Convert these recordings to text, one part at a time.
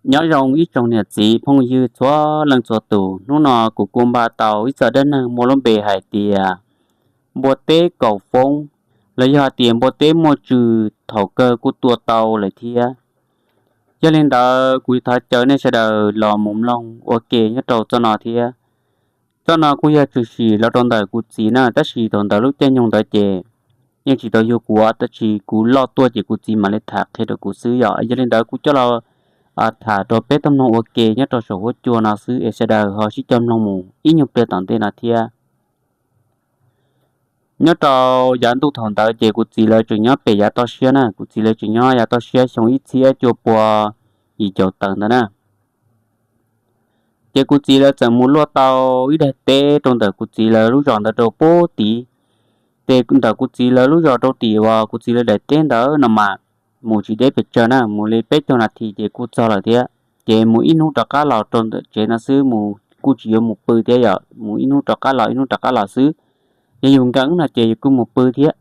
Nyob zoo ib tsoom niam txiv phooj ywg txhua leej txhua tus, hnub no kuv kuj npaj tau ib txoj dab neeg muaj lub npe hais tias npua teb kaum foob, los yog hais tias npua teb muaj tswv thaum kawg kuj tua tau lawm thiab. Yog li ntawd kuv thov caw nej sawv daws los mus mloog ua ke nyob rau txoj no thiab. Txoj no kuj yog tshwm sim los rau ntawm kuv txiv na, tab sis thaum ntawd lub caij nyoog ntawd ces yeej tsis tau yug kuv, tab sis kuv loj tuaj ces kuv txiv mam li tham qhia rau kuv xwb yom. Yog li ntawd kuv coj los tham rau peb tau mloog ua ke nyob rau saum huab cua no xwb es sawv daws ho sib cog mloog mus ib nyuag pliag tom ntej no thiab. Nyob rau yav ntuj thaum ntawd ces kuv txiv lawv tseem nyob pem yav toj siab na, kuv txiv lawv tseem nyob yav toj siab xyoo ib txhiab cuaj pua yim caum tawm ntawd na. Ces kuv txiv lawv txawm mus luaj tau ib daim teb rau ntawm kuv txiv lawv lub zos ntawd rau pub tid. Ces ntawm kuv txiv lawv lub zos rau tim uas kuv txiv lawv daim teb ntawd no mas mus tsis deb pes tsawg na, mus li peb caug nas this ces kuj txog lawm thiab. Ces mus ib hnub rov qab los rau ntawm tsev no xwb, mus kuj tsis yuav mus pw thiab yom, mus ib hnub rov qab los ib hnub rov qab los xwb. Yog yus nkees no ces yus kuj mus pw thiab,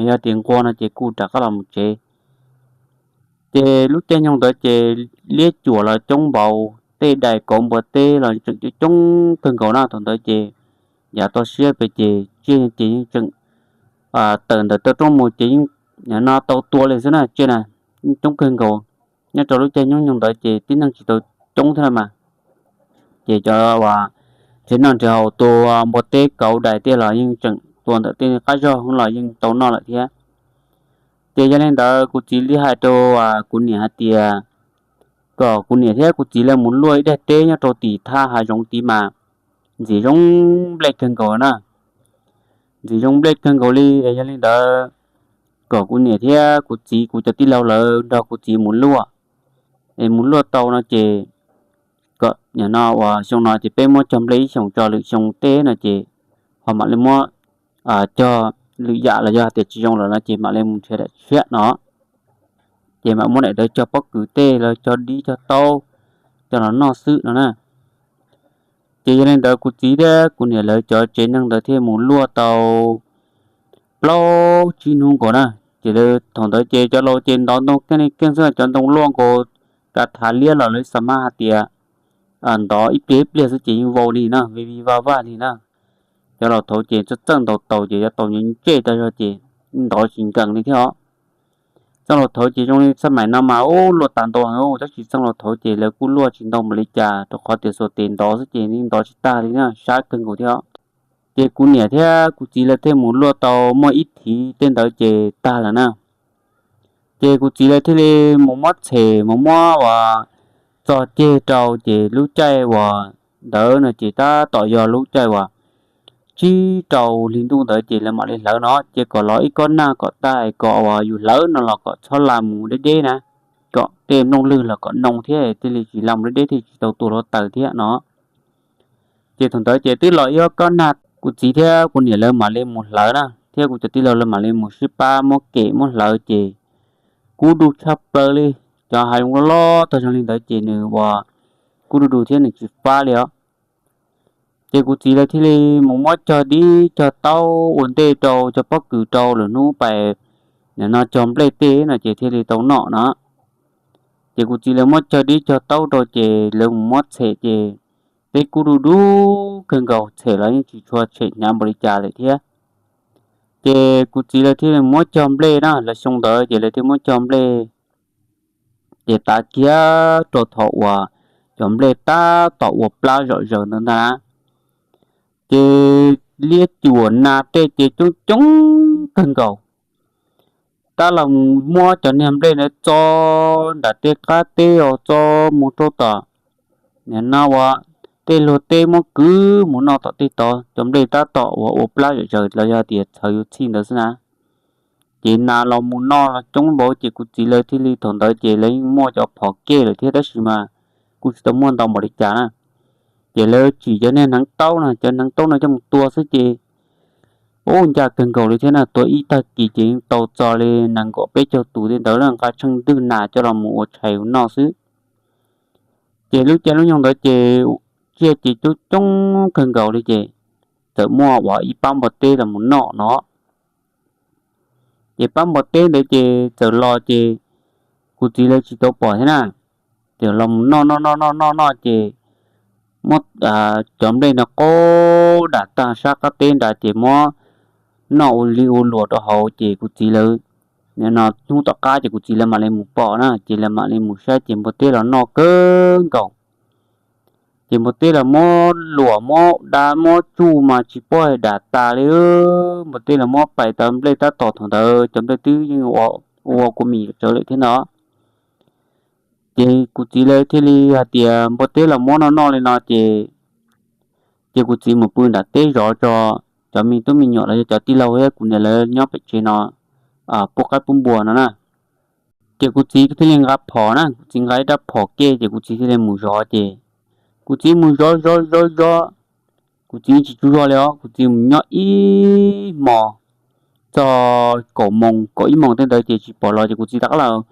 yog tias nqua no ces kuj rov qab los mus tsev. Ces lub caij nyoog ntawd ces liab cuam los coob npaum, tej dais kauv npua teb los tseem coob coob kawg nkaus na. Thaum ntawd ces yav toj siab pem ces tsiaj ces yeej tseem tawm ntawm taw roob mus ces yeej no tau tua li xwb na, tsiaj na yeej coob kawg nkaus. Nyob rau lub caij nyoog ntawd ces tib neeg tsis tau coob thiab na mas, ces cov uas nrhiav noj nrhiav haus tua npua teb kauv dais tej los yeej tseem tua ntawm tej qab zog los yeej tau noj lawm thiab. Ces yog li ntawd kuv txiv li hais rau kuv niam hais tias kom kuv niam thiab kuv txiv lawv mus luaj ib daim teb nyob rau tim thaj hav zoov tid mas ntxim zoo nplej kawg nkaus na. Ntxim zoo nplej kawg nkaus li. Yog li ntawd kom kuv niam thiab kuv txiv kuv cov tij laug lawv nrog kuv txiv mus luaj. Es mus luaj tau no ces kom nim no uas xyoo no ces peb muab cog nplej ib xyoos tso, lwm xyoo teb no ces ho mam li muab cog lwm yam los yog hais tias tsis zoo lawm no ces mam li mus nrhiav daim tshiab no, ces mam muab daim ntawd cog pob kws tej los cog dib cog taub coj los noj xwb no na. Ces yog li ntawd kuv txiv thiab kuv niam lawv cov tsev neeg ntawd thiaj mus luaj tau plaub tsib hnub nkaus na. Ces lawv thaum ntawd ces cov laus ces ntov ntoo keej li keej xwb, cov ntoo luaj nkaus ka thav liab los lawv xa mab hais tias ntov ib pliag ib pliag xwb ces yeej vau li na, vij vij vaj vaj li na. Cov laus thaud ces txawj txawj ntaus taus ces cov taus ntsej tag zog ces ntov tsis nkees li thiab os. Txheej laus thaud ces zoo li xab maim no mas ub luaj tas ntau heev, tab sis txheej laus thaud ces lawv kuj luaj tsis ntau npaum li cas rau qhov tias xuas tes ntov xwb ces yeej ntov tsis tag li na, sab kawg nkaus thiab os. Ces kuv niam thiab kuv txiv lawv thiaj mus luaj tau muaj ib thiv tej ntawd ces tag lawm na. Ces kuv txiv lawv thiaj li mus muab tshem mus muab uas txog ceg rau ces lub caij uas ntawd no ces tab tom yog lub caij uas tsib rau hli ntuj ntawd ces lawv mam li hlawv no, ces kom los ib kob nag kom tag kom uas yus hlawv no los kom txhob la mus deb deb na, kom tej nplooj lwg los kom noo thiab thiaj li tsis la mus deb deb thiaj tsis tau tua hluav taws thiab no. Ces thaum ntawd ces twb los ib kob nag, kuv txiv thiab kuv niam lawv mam li mus hlawv na, thiab kuv cov tij laug lawv mam li mus sib pab muab kem muab hlawv ces kub du tshaj plaws li. Cov hav zoov loj loj tag zoo li ntawd ces nws uas kub du du thiab nws tsis fab li os. Ces kuv txiv lawv thiaj li mus muab cog dib cog taub ua ntej rau cov pob kws rau lwm hnub pais nim no cog nplej tej no ces thiaj li tau noj no. Ces kuv txiv lawv muab cog dib cog taub rau ces lawv mus muab tshem ces peb kub du du kawg nkaus, tshem los yeej tsis tshua tshem hnyav npaum li cas lawm thiab. Ces kuv txiv lawv thiaj muab cog nplej na, lawv xyoo ntawd ces lawv thiaj muab cog nplej. Ces tav kiag rau thaum uas cov nplej tab tom ua plab zom zaws ntawd ntag na, ces liab cuam nas tej ces coob coob kawg nkaus. Tab los muab cov niag nplej ntawd txo nram tej qab teb os, txo mus rau tom nim no uas tej luag teb muab kwv mus noj tom tej tod, cov nplej tab tom uas ua plab zom zaws los yog tias txhawv yuav txhij ntawd xwb na. Ces nas los mus noj los coob npaum ces kuv txiv lawv thiaj li thaum ntawd ces lawv yeej muaj cov phom kej lawm thiab tab sis mas kuj tsis tau muaj ntau npaum li cas na. Ces lawv tsim cov niag hneev taub no, cov hneev taub no coj mus tua xwb ces ub ncaj kawg nkaus li thiab na, tua ib tag kis ces yeej tau txog li nees nkaum peb caug tus tej ntawd na, nqa tsheej ntwg nas coj los mus ua tshais ua noj xwb. Ces lub caij lub nyoog ntawd ces tsiaj ces coob coob kawg nkaus li ces txawm muaj uas ib pab npua teb los mus noj no. Ces pab npua teb ntawd ces txawm los ces kuv txiv lawv tsis tau pom thiab na. Ces los mus noj noj noj noj noj noj ces muab cov nplej ntawd qaug dam tag sab qab teb nrad ces muab noj ua li ua luam rau hauv ces kuv txiv lawv, no hnub tom qab ces kuv txiv lawv mam li mus pom na ces lawv mam li mus saib ces npua teb los noj kawg nkaus. Ces npua teb los muab luam muab dab muab tsuj mas tsis paub hais dam tas li. Npua teb los muab pais tau nplej tab tom thaum ntawd cov nplej twb yeej ua kua mis tsawv lawm thiab ntag. Ces kuv txiv lawv thiaj li hais tias npua teb los muab noj noj li no ces, ces kuv txiv mus pw nram teb zov tso, cov me tub me nyuam los yog cov tij laug thiab kuv niam lawv nyob pem tsev no pub qaib pub npua no na. Ces kuv txiv thiaj li nqa phom na, kuv txiv nqa ib rab phom ke ces kuv txiv thiaj li mus zov ces kuv txiv mus zov zov zov zov, kuv txiv tsis tsaug zog li os, kuv txiv mus nyob ib hmos txog kaum moos kaum ib moos tej ntawd ces tsis pom los ces kuv txiv rov qab los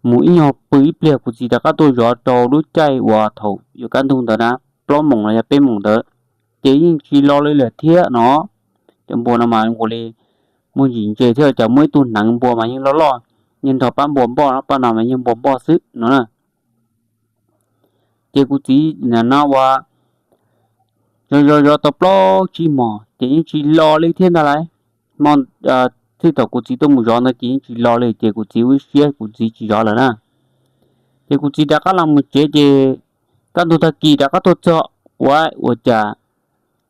mus ib nyuag pw ib pliag kuv txiv rov qab tuaj zov rau lub caij uas thaum yuav kaj ntug ntawd na, plaub moos los yog peb moos ntawd, ces yeej tsis los li lawm thiab no. Cov npua no mas ua li muaj ntsis ntse thiab cas muaj ib tug hneev npua mas yeej loj loj, yeej nrog pab npua npoj no, pab no mas yeej npua npoj xwb no na. Ces kuv txiv no ua zov zov zov tau plaub tsib hmos ces yeej tsis los li thiab ntag lauj. Hmo txij thaum kuv txiv tuaj mus zov ntawd ces yeej tsis los li ces kuv txiv ua siab kuv txiv tsis zov lawm na. Ces kuv txiv rov qab los mus tsev ces kaj ntug tag kis rov qab tuaj txog, ua ua cas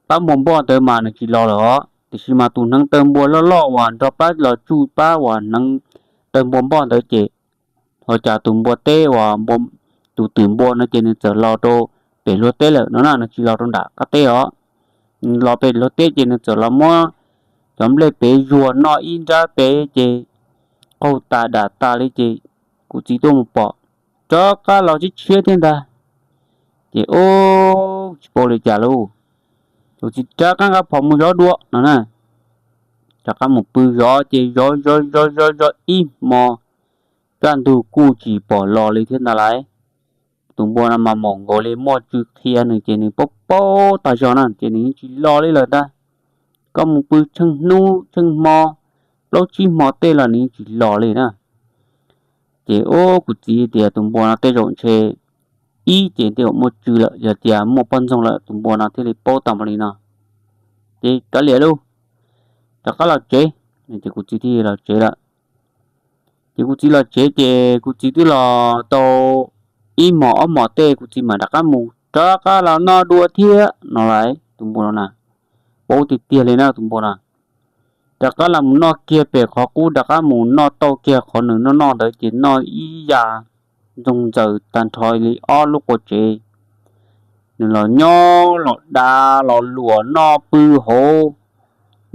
pab npua npoj ntawd mas nws tsis los lawm os, tiam sis mas tus hneev taw npua loj loj uas nrog pab los tsuj pab uas hneev taw npua npoj ntawd ces ho cas tus npua teb uas tus twm npua no ces nws txawm los rau pem luag teb lawm no na, nws tsis los rau nram qab teb os. Nws los pem luag teb ces nws txawm los muab cov nplej pem zuag noj ib nrab pem ces qaug tas dam tas li ces kuv txiv tuaj mus pom, rov qab los tshiab tshiab thiab ntag. Ces ub, tsis paub li cas lauj, kuv txiv rov qab nqa phom mus zov dua no na. Rov qab mus pw zov ces zov zov zov zov zov ib hmo, kaj ntug kuj tsis pom los li thiab ntag lauj. Tus npua no mas mom nkaus li muaj tsw qhia nws ces nws paub paub tas zog na ces nws yeej tsis los li lawm ntag. Koj mus pw tsheej hnub tsheej hmo, plaub tsib hmo tej los nws yeej tsis los li na. Ces ub, kuv txiv tias tus npua no tej zaum ntshe ib ces tej zaum muaj tsw lawm, yog tias muaj poj ntxoog lawm tus npua no thiaj li paub tau npaum li no. Ces kav liam lauj, rov qab los tsev. Ces kuv txiv thiaj li los tsev lawm. Ces kuv txiv los tsev ces kuv txiv twb los tau ib hmos ob hmos tej kuv txiv mam rov qab mus, rov qab los noj dua thiab no lauj. Tus npua no na, paub tiag tiag li na tus npua no. Rov qab los mus noj kiag pem qhov qub, rov qab mus noj tau kiag qhov nws noj noj ntawd ces noj ib yam ntxoog ntxaws tag nrho li ob lub qua tsev. Nws los nyob los da los luam noj pw hauv,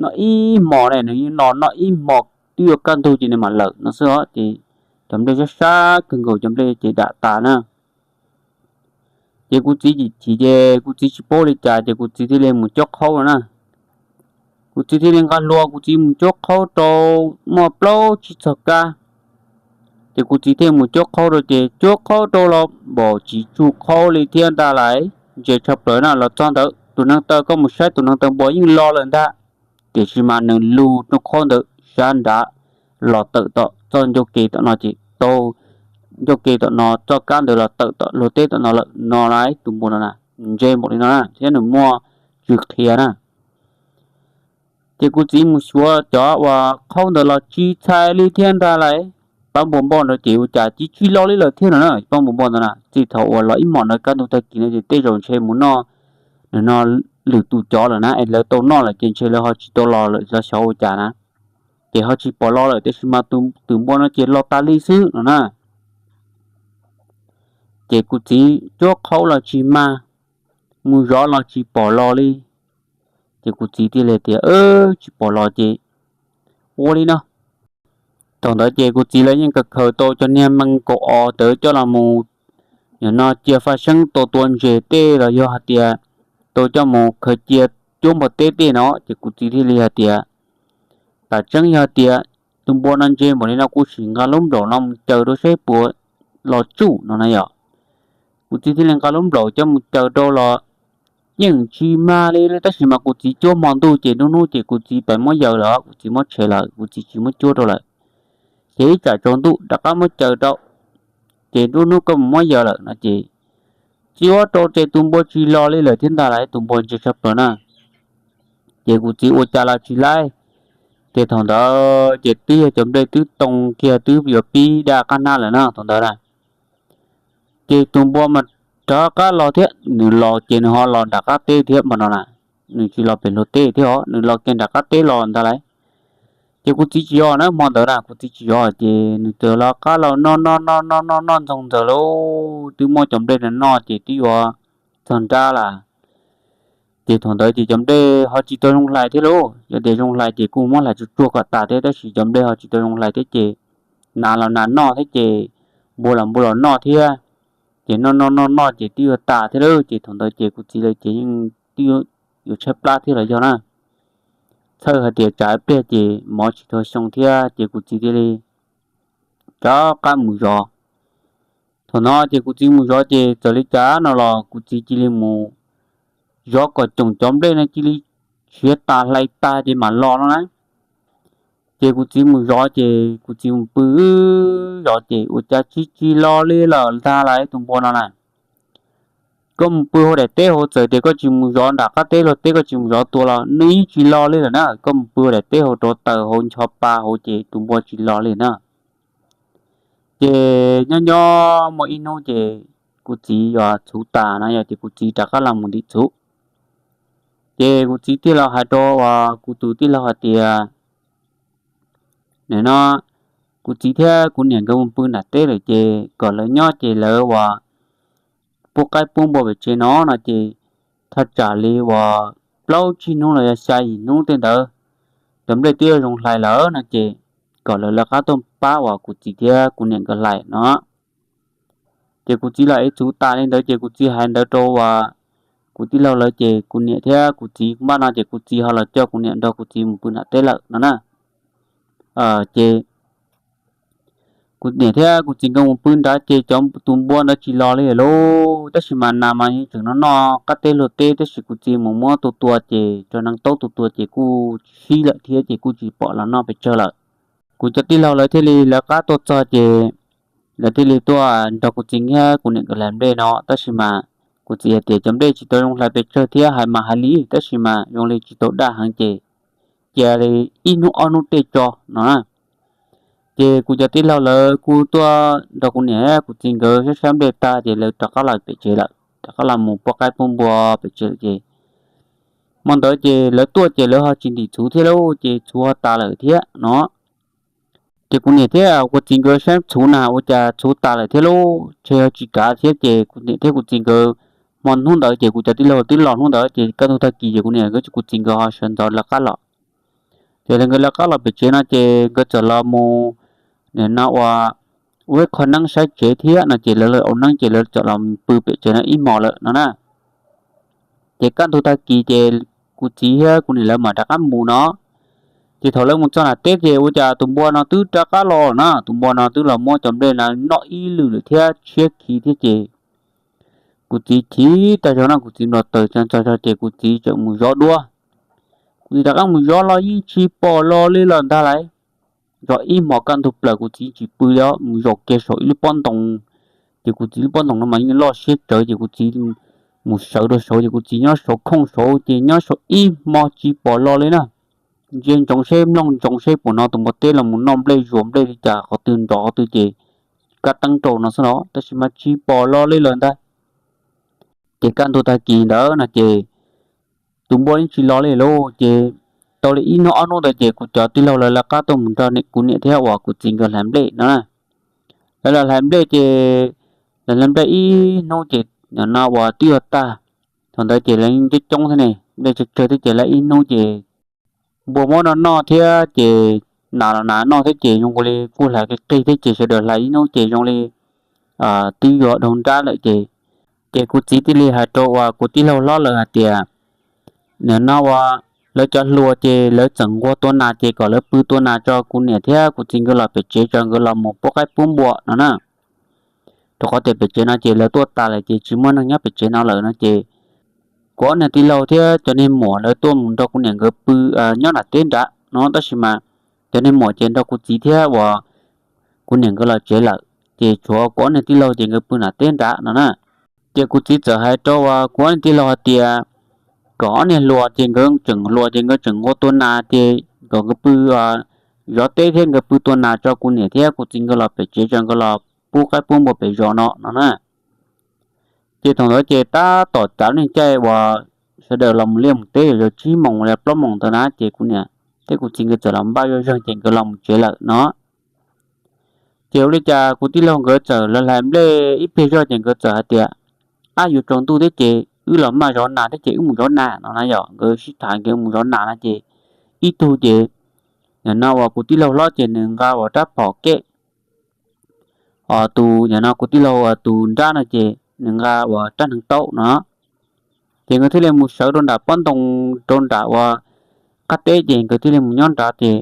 noj ib hmos ne, nws yeej los noj ib hmos twb yuav kaj ntug ces nws mam lawm no xwb os. Ces cov nplej sab sab kawg nkaus, cov nplej ces dam tas na. Ces kuv txiv chim chim ces kuv txiv tsis paub li cas ces kuv txiv thiaj li mus cuab qhaub no na. Kuv txiv thiaj li nqa hlua kuv txiv mus cuab qhaub rau muaj plaub tsib txog kab. Ces kuv txiv thiaj mus cuab qhaub rau ces cuab qhaub rau los npaum tsis tsuj qhaub li thiab ntag lauj. Ntse tshaj plaws na, los txog ntawd tus hneev taw, koj mus saib tus hneev taw npua yeej los lawm ntag. Tiam sis mas nws lug rooj qhaub ntawd sab nrad los tawm tom txoj ncauj ke tom no ces tau ncauj ke tom no txoj kab ntawd los tawm tom luag teb tom no lawm no lauj. Tus npua no na, ntse npaum li no na thiab nws muaj tsw qhia na. Ces kuv txiv mus xyuas cov uas qhaub ntawd los tsis txhais li thiab ntag lauj. Pab npua npoj ntawd ces ua cas tsis tsis los li lawm thiab no na. Pab npua npoj ntawd na, txij thaum uas los ib hmos ntawd kaj ntug tag kis no ces tej zaum ntshe mus noj, nws no lwm tus cov lawm na, es lawv tau noj lawm ces ntshe lawv ho tsis tau los lawm los xyov ua cas na. Ces ho tsis pom los lawm tiam sis mas tus twm npua no ces los tas li xwb no na. Ces kuv txiv cuab qhaub los tsis mag, mus zov los tsis pom los li. Ces kuv txiv thiaj li tias, tsis pom los ces ua li no. Thaum ntawd ces kuv txiv lawv yeej khaws khaws tau cov niag mees kaum os ntawd coj los mus, yog no cia faj seeb tau tua ntses tej los yog hais tias tau coj mus khaws cia cuab npua teb tej no. Ces kuv txiv thiaj li hais tias, tam tseeb yog tias tus npua no ntse npaum li no kuv sim nqa lub nplaum no mus caws rau saib puas los tsuj no na yom. Kuv txiv thiaj li nqa lub nplaum coj mus caws rau los yeej tsis mag li, tab sis mas kuv txiv cuab hmo ntuj ces nruab hnub ces kuv txiv pais muab yaws lawm, kuv txiv muab tshem lawm, kuv txiv tsis muab cuab rau lawm. Ces ib tsam tsaus ntuj rov qab muab caws rau, ces nruab hnub koj mus muab yawm lawm no ces tsis ua rau ces tus npua tsis los li lawm thiab ntag lauj, tus npua ntse tshaj plaws na. Ces kuv txiv ua cas los tsis laib, ces thaum ntawd ces twb yog cov nplej twb too kiag twb yuav pib daj qab hnab lawm na thaum ntawd na. Ces tus npua mas rov qab los thiab, nws los ces nws ho los nram qab teb thiab mas no na, nws tsis los pem luag teb thiab os, nws los kiag nram qab teb los ntag lauj. Ces kuv txiv tsis yog na, hmo ntawd na kuv txiv tsis yog ces nws txawm los qab los noj noj noj noj noj noj ntxoog ntxaws lauj, twb muab cov nplej no noj ces twb yuav txog nrab lawm. Ces thaum ntawd ces cov nplej ho tsis tau zoo hlais thiab lauj, yog tias zoo hlais ces kuj muab hlais tsuag tsuag kom tas thiab, tab sis cov nplej ho tsis tau zoo hlais thiab ces nas los nas noj thiab ces npua los npua los noj thiab, ces noj noj noj noj ces twb yuav tas thiab lauj. Ces thaum ntawd ces kuv txiv lawv ces yeej twb yuav tshaib plab thiab los yog na, txhawj hais tias tsam ib pliag ces mov tsis tau xyoo thiab ces kuv txiv thiaj li rov qab mus zov. Thaum no ces kuv txiv mus zov ces txawm li cas no los kuv txiv cia li mus zov kom coom cov nplej no cia li siav tas hlais tas ces mam los no na. Ces kuv txiv mus zov ces kuv txiv mus pw zov ces ua cas tsis tsis los li lawm ntag lauj, tus npua no na. Koj mus pw hauv daim teb hauv, txawm tias koj tsis mus zov nram qab teb luag teb, koj tsis mus zov tua los nws yeej tsis los li lawm na. Koj mus pw hauv daim teb hauv, rauv taws hauv, ncho pa hauv ces tus npua tsis los li na. Ces nyob nyob muaj ib hnub ces kuv txiv yuav txhuv tas no yog ces kuv txiv rov qab los mus ntim txhuv. Ces kuv txiv thiaj los hais rau uas kuv tus tij laug hais tias, nim no kuv txiv thiab kuv niam nkawd mus pw nram teb lawm ces kom lawv nyob ces lawv uas pub qaib pub npua pem tsev no no ces thaj tsam li uas plaub tsib hnub los yog xya yim hnub tej ntawd, cov nplej twb yuav zoo hlais lawm no ces kom lawv lawv qab tuaj pab uas kuv txiv thiab kuv niam nkawd hlais no. Ces kuv txiv los ev txhuv tas li ntawd ces kuv txiv hais ntawd rau uas kuv tij laug lawv ces kuv niam thiab kuv txiv npaj no ces kuv txiv ho los coj kuv niam nrog kuv txiv mus pw nram teb lawm no na. Ces kuv niam thiab kuv txiv nkawd mus pw nrad ces cov tus npua ntawd tsis los li lauj, tab sis mas nas mas yeej tseem noj noj qab teb luag teb, tab sis kuv txiv mus muab tua tua ces cov neev taub tua tua ces kuj sib lawm thiab ces kuj tsis pom los noj pes tsawg lawm. Kuv cov tij laug lawv thiaj li lawv qab tuaj txog ces lawv thiaj li tuaj nrog kuv txiv thiab kuv niam nkawd hlais nplej no, tab sis mas kuv txiv hais tias cov nplej tsis tau zoo hlais pes tsawg thiab hais mas hais li, tab sis mas zoo li tsis tau daj heev ces cia li ib hnub ob hnub tej tso no na. Ces kuv cov tij laug lawv kuj tuaj nrog kuv niam kuv txiv nkawd saib saib nplej tag ces lawv rov qab los pem tsev lawm, rov qab los mus pub qaib pub npua pem tsev lawm ces hmo ntawd ces lawv tuaj ces lawv ho tsis ntim txhuv thiab lauj, ces txhuv ho tas lawm thiab no. Ces kuv niam thiab kuv txiv nkawd saib txhuv na ua cas txhuv tas lawm thiab lauj, ntshe ho tsis kav thiab ces kuv niam thiab kuv txiv nkawd, hmo hnub ntawd ces kuv cov tij laug twb los hnub ntawd ces kaj ntug tag kis ces kuv niam thiab kuv txiv nkawd ho sawv ntxov lawv qab los. Ces lawv nkawd lawv qab los pem tsev no ces nkawd txawm los mus, nim no uas ua ib qho neeb saib tsev thiab no ces lawv lawv ua neeb ces lawv txawm los pw pem tsev no ib hmos lawm no na. Ces kaj ntug tag kis ces kuv txiv thiab kuv niam lawv mam rov qab mus no. Ces thaum lawv mus txog nram teb ces ua cas tus npua no twb rov qab los na, tus npua no twb los muab cov nplej no noj ib lwm lawm thiab tshiab khiv thiab ces kuv txiv chim tag zog no, kuv txiv nplos taws tag zog ces kuv txiv tseem mus zov dua. Kuv txiv rov qab mus zov los yeej tsis pom los li lawm ntag lauj. Zov ib hmos kaj ntug plaws kuv txiv tsis pw li, mus zaum kiag saum ib lub pob ntoo, ces kuv txiv lub pob ntoo no mas yeej loj siab tsawv ces kuv txiv mus sawv rau saud ces kuv txiv nyob saud khooj saud ces nyob saud ib hmo tsis pom los li na. Ntsia ntsoov seb mloog ntsoov seb puas hnov tus npua teb los mus noj nplej zuas nplej li cas qhov twg nrov qhov twg ces kab teeb rau no xwb no, tab sis mas tsis pom los li lawm ntag. Ces kaj ntug tag kis ntawd no ces tus npua yeej tsis los li lauj. Ces tau li ib hnub ob hnub ntawd ces kuv cov tij laug lawv lawv qab tuaj mus nrog kuv niam thiab uas kuv txiv nkawd hlais nplej no na. Lawv los hlais nplej ces lawv hlais nplej ib hnub ces no uas twb yuav tag, thaum ntawd ces lawv coob coob thiab ne, nplej tsawg tsawg thiab ces lawv ib hnub ces npua muab noj noj thiab ces nas los nas noj thiab ces zoo li kuj hlais qig qig thiab ces sawv daws hlais ib hnub ces zoo li twb yuav dhau nrab lawm ces, ces kuv txiv thiaj li hais rau uas kuv tij laug hlob lawv hais tias, nim no uas lawv cov hluas ces lawv txawm nquag tua nas ces kom lawv pw tua nas tso, kuv niam thiab kuv txiv nkawd los pem tsev tso, nkawd los mus pub qaib pub npua no na. Rau qhov tias pem tsev no ces lawv tuaj tas lawm ces tsis muaj neeg nyob pem tsev no lawm no ces kuv ob niag tij laug thiab cov niag muam lawv tuaj mus nrog kuv niam nkawd pw nyob nram teb nrad no, tab sis mas cov niag muam ces nrog kuv txiv thiab uas kuv niam nkawd los tsev lawm. ces tshuav kuv ob niag tij laug ces nkawd pw nram teb nrad no na. Ces kuv txiv txawm hais rau kuv ob niag tij laug hais tias kom ob niag hluas ces nkawd tseem hluas ces nkawd tseem nqua tua nas ces kom nkawd pw zov teb thiab nkawd pw tua nas tso, kuv niam thiab kuv txiv nkawd los pem tsev tso, nkawd los pub qaib pub npua pem zos no no na. Ces thaum ntawd ces tab tom cav neej caij uas sawv daws los mus liaj mus teb yog tsib moos los plaub moos ntawd na, ces kuv niam thiab kuv txiv nkawd txawm los npaj zoj zeeg ces nkawd los mus tsev lawm no. Ces ua li cas kuv tij laug nkawd txawm lawv hlais nplej ib pliag zog ces nkawd txawm hais tias, ab, yuav tsaus ntuj thiab ces wb los maj zov nas thiab ces wb mus zov nas no na yom. Nkawd sib tham nkawd mus zov nas no ces ib tug ces, nim no uas kuv tij laug hlob ces nws nqa uas rab phom keb, tus nim no kuv tij laug tus nrab no ces nws nqa uas rab hneev taub no. Ces nkawd thiaj li mus sawv rau nram pob ntoo, rau nram uas qab teb ces nkawd thiaj li mus nyob nrad ces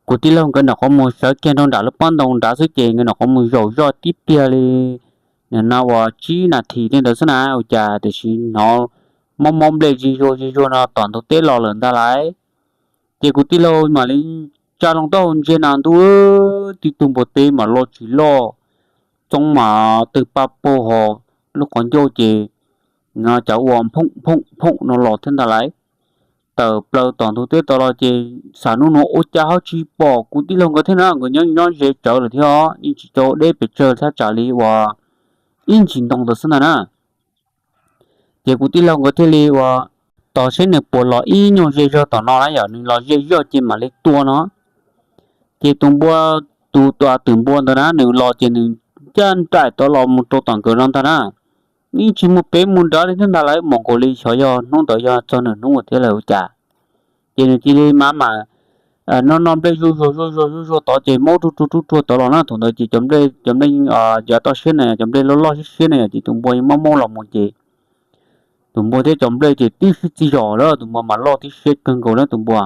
kuv tij laug nkawd nyuam qhuav mus sawv kiag rau nram lub pob ntoo nrad xwb ces nkawd nyuam qhuav mus zaum zoj tib pliag li nim no uas tsib nas this tej ntawd xwb na, ua cas tiam sis hnov mob mob nplej zig zuag zig zuag no tom ntug teb los lawm ntag lauj. Ces kuv tij laug mam li tsa loo taub hau ntsia na ntuj, tib tug npua teb mas loj tsis loj, txoob mas tawg paj paug ho, lub qhov ncauj ces no cov ua phoom phoom phoom no los thiab ntag lauj. Tawm plaws tom ntug teb tod los ces xam nub nua ua cas ho tsis pom kuv tij laug nkawd thiab na, nkawd nyob nyob ze tsawv lawm thiab os, yeej tsis tau deb pes tsawg thaj tsam li uas ib ntsis ntoo ntawd xwb ntag na. Ces kuv tij laug nkawd thiaj li uas tos seb nws puas los ib nyuag ze zog tom no na yom, nws los ze zog ces mam li tua no. Ces tus npua, tus tus twm npua ntawd na nws los ces nws ncaj nraim tod los mus rau tom nkawd no ntag na. Yeej tsis mus pem mus nrad li thiab ntag lauj, mus nkaus li xyov yog hnub ntawd yog txog nws hnub thiab lawm ua cas. Ces nws cia li mam mam noj noj nplej zuj zuag zuj zuag zuj zuag tod ces maub rub rub rub ruag tod los na, thaum ntawd ces cov nplej cov nplej yav toj siab na, cov nplej loj loj siab siab na yom, ces tus npua yeej maub maub los mus ces tus npua thiab cov nplej ces tib sib txig zos lawm, tus npua mas loj tib siab kawg nkaus na tus npua.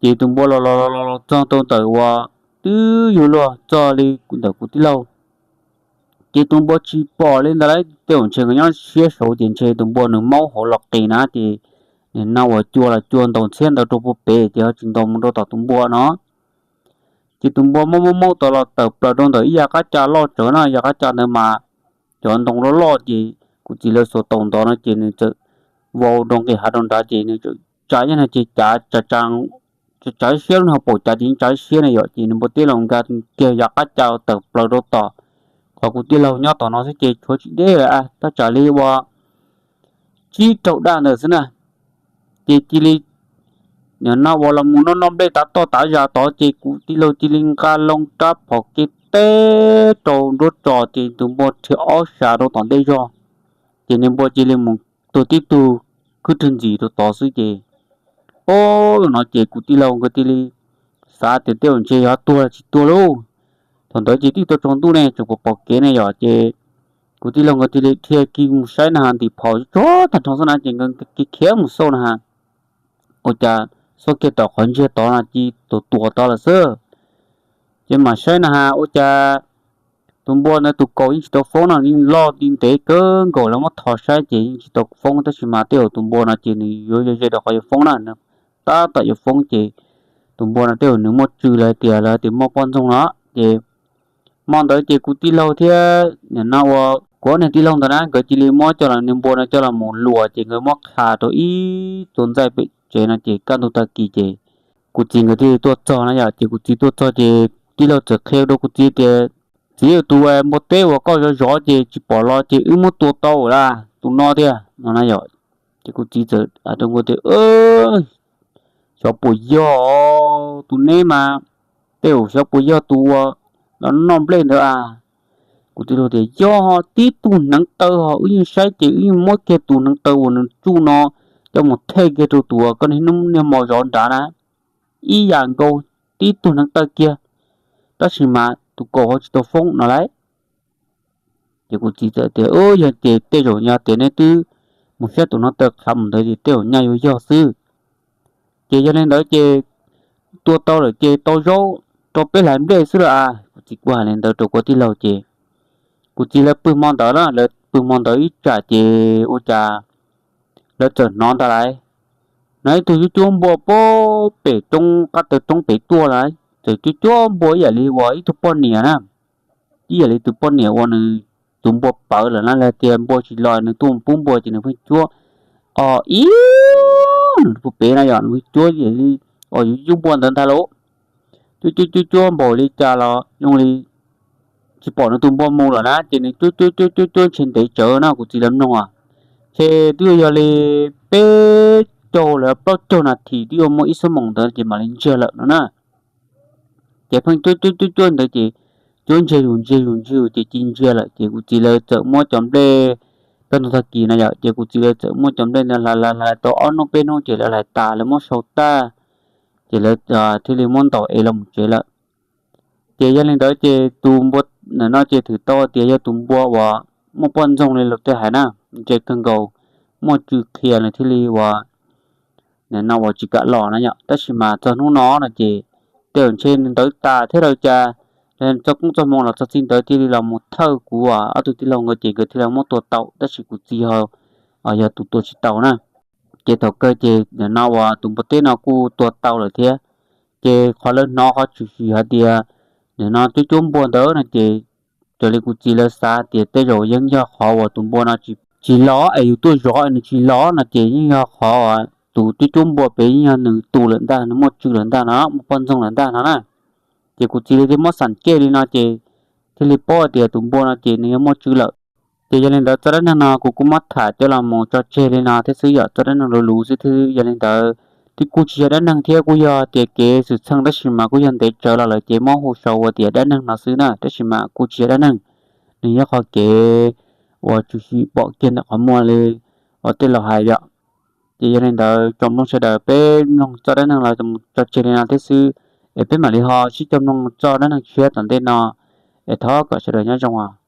Ces tus npua los los los los txog rau ntawm uas twb yuav luag txog li ntawm kuv tij laug. Ces tus npua tsis pom li ntawd lauj, tej zaum ntshe nkawd nyob siab saud ces ntshe tus npua nws maub hauv los qis na ces nim no uas cua los cua ntaus ntxhiab ntawd rau puag pem ces ho tsis ntaus mus rau tom tus npua no. Ces tus npua maub maub maub tod los tawm plaws rau ntawm ib yav qab ca loj tsawv na, yav qab ca ntawd mas cov ntoo loj loj ces kuv txiv lawv xuas taus ntov no ces nws txawm vau rau nqis hav rau nrad ces nws txawm tsa ib no ces cav tsa siab lub no ho paum cav ces tsa siab na yom, ces nws npua teb los nkag kiag yav qab ca tawm plaws rau tom qhov kuv tij laug nyob tom no xwb ces tshuav tsis deb lawm, thaj tsam li uas tsib rau daj ntawd xwb na. Ces cia li nim no uas los mus noj noj nplej tav toj tav zag tod ces kuv tij laug cia li nqa loo rab phom kev teb rau nruab tso ces tus npua rhiav ob sab rau tom ntej zog, ces nws npua cia li mus tuag tib tug khwb rwg ntxim rau tod xwb ces, o, no ces kuv tij laug nkawd cia li xav tias tej zaum ntshe yog tuag tsis tuag lauj. Thaum ntawd ces twb tau tsaus ntuj ne, tseem pom pom kev ne yom, ces kuv tij laug nkawd cia li dhia kiag mus saib na has ntim phom tsuag tag nrho xwb na ces nkawd khiav khiav mus xauj na has, ua cas xauj kiag tom qhov ntsiag tod no cia li tus tuag tod lawm xwb. Ces mam saib na has ua cas tus npua ntawd tus kaus yeej tsis tau foob no, yeej loj li ntev kawg nkaus, lawv muab tho saib ces yeej tsis tau foob, tab sis mas tej zaum tus npua no ces nws yuav ze ze rau qhov yuav foob na, tab tom yuav foob ces tus npua no tej zaum nws muaj tswv los hais tias lawv tias muaj poj ntxoog no. Ces hmo ntawd ces kuv tij laug thiab nim no uas kuv ob niag tij laug ntawd na nkawd cia li muab coj los, nws npua no coj los mus luas ces nkawd muab qha rau ib txua ntxaij pem tsev no ces kaj ntug tag kis ces kuv txiv nkawd thiaj li tuaj txog na yom. Ces kuv txiv tuaj txog ces tij laug txawm qhia rau kuv txiv tias, txiv, tus npua teb uas koj zov zov ces tsis pom los ces wb muab tua tau lawm tus no tiag no na yom. Ces kuv txiv txawm hais rau nkawd tias, xyov puas yog tus neb mas, tej zaum xyov puas yog tus uas los noj nplej ntawd a. Kuv txiv tias, yog tib tug hneev taw ho, wb yeej saib ces wb yeej muab kiag tus hneev taw uas nws tsuj no coj mus thej kiag rau tus uas koj niag hnub niag hmo zov nrad na, ib yam nkaus, tib tug hneev taw kiag, tab sis mas tus kaus ho tsis tau foob no lauj. Ces kuv txiv txawm tias, yog ces tej zaum yog tias neb twb mus saib tus hneev taw qhav mus ntawd ces tej zaum nyaj yuav yog xwb. Ces yog li ntawd ces tua tau lawm ces tau zaub rau peb hlais nplej xwb lawm a. Kuv txiv kuj hais li ntawd rau kuv tij laug ces kuv txiv lawv pw hmo ntawd na, lawv pw hmo ntawd ib tsam ces ua cas lawv txawm hnov ntag lauj, hnov ib tug cuab cuab npua puag pem roob qab taw roob pem tuaj lauj, txawm cuab cuab npua ib yam li uas ib tug poj niam na, ib yam li tus poj niam uas nws tus npua pawv lawm na, los tias npua tsis los nws tuaj pub npua ces nws pheej cuab, o, ib, nws pheej pem na yom, nws pheej cuab ib yam li uas yus cuab npua ntawd ntag lauj. Cuab cuab cuab cuab npaum li cas los zoo li tsis pom nws tus npua mus lawm na, ces nws cuab cuab cuab cuab cuab ntshe ntev tsawv na kuv txiv lawv mloog os. Ces twb yuav yog li peb caug los plaub caug nas this twb yuav muaj ib xuab moos ntawd ces mam li ntsiag lawm no na. Ces pheej cuab cuab cuab cuab ntawd ces cuab ntsiag zus ntsiag zus ntsiag zus ces cia ntsiag lawm ces kuv txiv lawv txawm muab cov nplej, peb ntug tag kis na yom, ces kuv txiv lawv txawm muab cov nplej ntawd hlais hlais hlais tau ob hnub peb hnub ces lawv hlais tas lawv muab sau tag, ces lawv thiaj li muab ntaus es los mus tsev lawm. Ces yog li ntawd ces tus npua no ces twb tau tias yog tus npua uas muaj poj ntxoog li luag tej hais na, ntse kawg nkaus, muaj tswv qhia nws thiaj li uas nim no uas tsis kam los na yom. Tab sis mas txog hnub no no ces tej zaum ntshe nws ntawd tas thiab los cas, txoj koob txoj hmoo los txog txij ntawd thiaj li los mus thawj kuv ob tug tij laug nkawd ces nkawd thiaj li muab tua tau, tab sis kuv txiv ho yog tus tua tsis tau na. Ces thaum kawg ces nim no uas tus npua teb no kuj tua tau lawm thiab. Ces qhov lawv hnov qhov tshwm sim hais tias nim no cuab cuab npua ntawd no ces raws li kuv txiv lawv xav tias tej zaum yeej yog qhov uas tus npua no tsis los es yus tuaj zov nws tsis los no ces yeej yog qhov tus cuab cuab npua pem yeej yog nws tus lawm ntag, nws muaj tswv lawm ntag no, muaj poj ntxoog lawm ntag no na. Ces kuv txiv li thiaj muab xam ceg li no ces thiaj li paub tias tus npua no ces nws yog muaj tswv lawm. Ces yog li ntawd txoj dab neeg no kuv kuj muab tham coj los mus tso tseg li no thiab xwb yom, txoj dab neeg luv luv xwb thiab. Yog li ntawd twb kuj tsis yog dab neeg thiab, kuj yog tias kev xwm txheej tab sis mas kuj yog ntev tsawv los lawm ces muab hu sau ua tias dab neeg no xwb na, tab sis mas kuj tsis yog dab neeg. Nws yog qhov kev uas tshwm sim pom kiag ntawm qhov muag li uas tej laus hais yom. Ces yog li ntawd tsoom mloog sawv daws peb mloog txoj dab neeg los tso tseg li no thiab xwb, es peb mam li ho sib coj mloog txoj dab neeg tshiab tom ntej no, es thov kom sawv daws nyob zoo os.